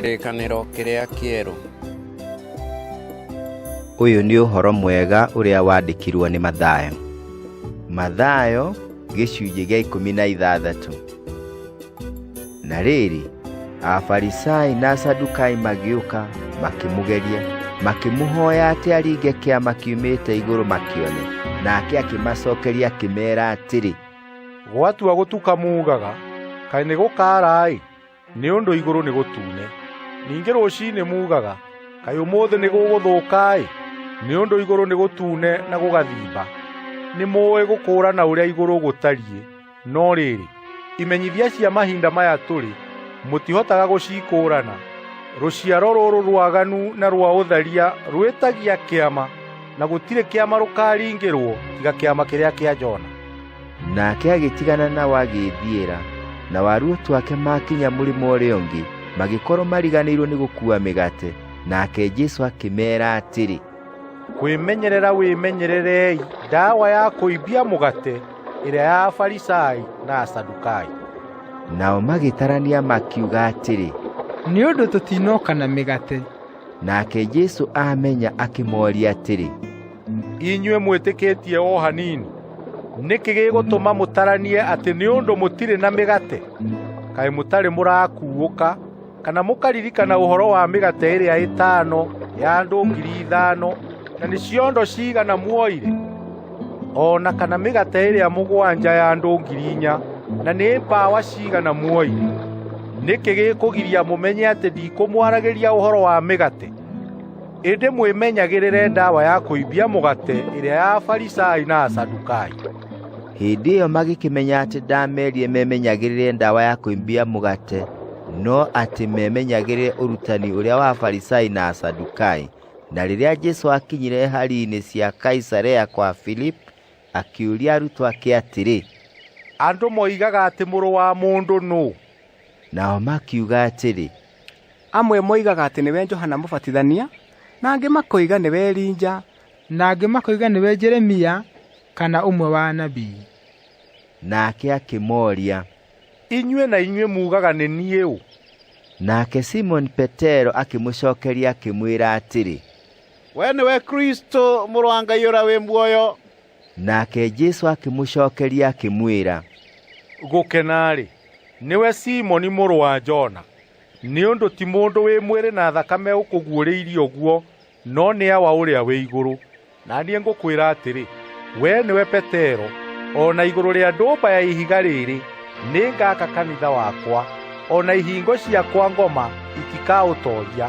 Kĩrĩkanĩro kĩrĩa kĩerũ. Ũyũ nĩ ũhoro mwega ũrĩa wandĩkirwo nĩ Mathayo. Mathayo gĩcunjĩ gĩa 16. Na rĩrĩ, Afarisai na Asadukai magĩũka makĩmũgeria, makĩmũhoya atĩ aringe kĩama kiumĩte igũrũ makĩone. Nake akĩmacokeria akĩmeera atĩrĩ, Gwatua gũtuka muugaga, 'Kaĩ nĩ gũkaara-ĩ, nĩ ũndũ igũrũ nĩ gũtune.' Ningĩ rũciinĩ muugaga, 'Kaĩ ũmũthĩ nĩ gũgũthũka-ĩ, nĩ ũndũ igũrũ nĩ gũtune na gũgathimba.' Nĩ mũũĩ gũkũũrana ũrĩa igũrũ gũtariĩ, no rĩrĩ, imenyithia cia mahinda maya tũrĩ, mũtihotaga gũcikũũrana. Rũciaro rũrũ rwaganu na rwa ũtharia rwĩtagia kĩama, na gũtirĩ kĩama rũkaringĩrwo tiga kĩama kĩrĩa kĩa Jona. Nake agĩtigana nao agĩĩthiĩra. Nao arutwo ake maakinya mũrĩmo ũrĩa ũngĩ, magĩkorwo mariganĩirwo nĩ gũkuua mĩgate. Nake Jesũ akĩmeera atĩrĩ, Kwĩmenyerera wĩmenyererei ndawa ya kũimbia mũgate ĩrĩa ya Afarisai na Asadukai. Nao magĩtarania makiuga atĩrĩ, Nĩ ũndũ tũtinoka na mĩgate. Nake Jesũ aamenya akĩmooria atĩrĩ, Inyuĩ mwĩtĩkĩtie o hanini, nĩkĩ gĩgũtũma mũtaranie atĩ nĩ ũndũ mũtirĩ na mĩgate? Kaĩ mũtarĩ mũrakuũka kana mũkaririkana ũhoro wa mĩgate ĩrĩa ĩtano ya andũ 5,000 na nĩ ciondo cigana muoire? O na kana mĩgate ĩrĩa 7 ya andũ 4,000 na nĩ mbawa cigana muoire? Nĩkĩ gĩkũgiria mũmenye atĩ ndikũmwaragĩria ũhoro wa mĩgate? Ĩndĩ mwĩmenyagĩrĩre ndawa ya kũimbia mũgate ĩrĩa ya Afarisai na Asadukai. Hĩndĩ ĩyo magĩkĩmenya atĩ ndaamerire memenyagĩrĩre ndawa ya kũimbia mũgate, no atĩ memenyagĩrĩre ũrutani ũrĩa wa Afarisai na Asadukai. Na rĩrĩa Jesũ aakinyire hari-inĩ cia Kaisarea kwa Filipu, akĩũria arutwo ake atĩrĩ, Andũ moigaga atĩ Mũrũ wa Mũndũ nũ? Nao makiuga atĩrĩ, Amwe moigaga atĩ nĩwe Johana Mũbatithania, na angĩ makoiga nĩwe Elija, na angĩ makoiga nĩwe Jeremia kana ũmwe wa anabii. Nake akĩmoria, Inyuĩ na inyuĩ muugaga nĩ niĩ ũ? Nake Simoni Petero akĩmũcokeria akĩmwĩra atĩrĩ, We nĩwe Kristo mũrũ wa Ngai ũrĩa wĩ muoyo. Nake Jesũ akĩmũcokeria akĩmwĩra, Gũkena-rĩ, nĩwe Simoni mũrũ wa Jona, nĩ ũndũ ti mũndũ wĩ mwĩrĩ na thakame ũkũguũrĩirie ũguo, no nĩ Awa ũrĩa wĩ igũrũ. Na niĩ ngũkwĩra atĩrĩ, we nĩwe Petero, o na igũrũ rĩa ndũmba ya ihiga rĩrĩ nĩngaka kanitha wakwa, o na ihingo cia kwa ngoma itikaũtooria.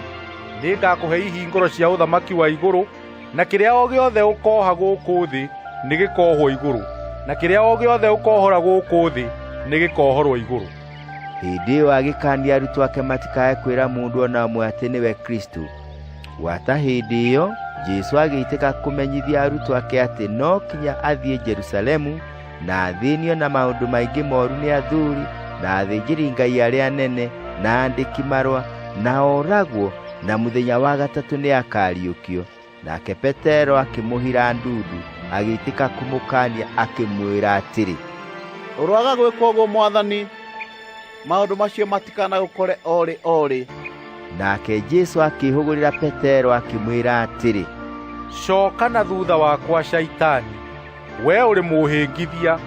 Nĩngakũhe ihingũro cia ũthamaki wa igũrũ, na kĩrĩa o gĩothe ũkooha gũkũ thĩ nĩgĩkohwo igũrũ, na kĩrĩa o gĩothe ũkohora gũkũ thĩ nĩgĩkohorwo igũrũ. Hĩndĩ ĩyo agĩkaania arutwo ake matikae kwĩra mũndũ o na ũmwe atĩ nĩwe Kristo. Gwata hĩndĩ ĩyo Jesũ agĩitĩka kũmenyithia arutwo ake atĩ no kinya athiĩ Jerusalemu na athĩnio na maũndũ maingĩ moru nĩ athuri na athĩnjĩri-Ngai arĩa anene na aandĩki marũa na oragwo na mũthenya wa gatatũ nĩakariũkio. Nake Petero akĩmũhira ndundu agĩitĩka kũmũkaania akĩmwĩra atĩrĩ, Ũroaga gwĩka ũguo Mwathani, maũndũ macio matikanagũkore o rĩ o rĩ. Nake Jesũ akĩĩhũgũrĩra Petero akĩmwĩra atĩrĩ, Coka na thutha wakwa Shaitani, we ũrĩ mũhĩngithia,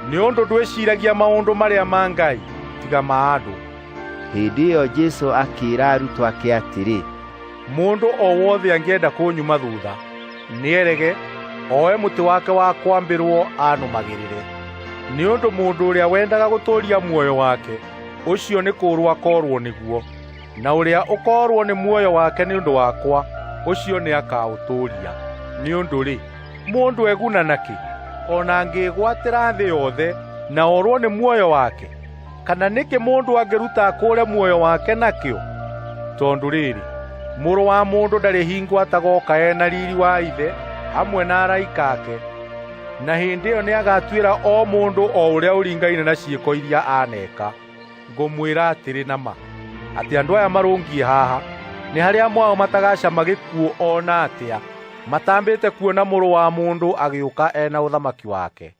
nĩ ũndũ ndwĩciragia maũndũ marĩa ma Ngai tiga ma andũ. Hĩndĩ ĩyo Jesũ akĩĩra arutwo ake atĩrĩ, Mũndũ o wothe angĩenda kũnyuma thutha, nĩerege, oe mũtĩ wake wa kwambĩrwo anũmagĩrĩre. Nĩ ũndũ mũndũ ũrĩa wendaga gũtũũria muoyo wake, ũcio nĩ kũũrwo akoorwo nĩguo, na ũrĩa ũkoorwo nĩ muoyo wake nĩ ũndũ wakwa, ũcio nĩakaũtũũria. Nĩ ũndũ-rĩ, mũndũ eguna nakĩ, o na angĩĩgwatĩra thĩ yothe na orwo nĩ muoyo wake? Kana nĩkĩ mũndũ angĩruta akũũre muoyo wake nakĩo? Tondũ rĩrĩ, Mũrũ wa Mũndũ ndarĩ hingo atagoka e na riri wa Ithe hamwe na araika ake, na hĩndĩ ĩyo nĩagatuĩra o mũndũ o ũrĩa ũringaine na ciĩko iria aneka. Ngũmwĩra atĩrĩ na ma, atĩ andũ aya marũngiĩ haha nĩ harĩ amwe ao matagacama gĩkuũ o na atĩa, matambĩte kuona Mũrũ wa Mũndũ agĩũka e na ũthamaki wake.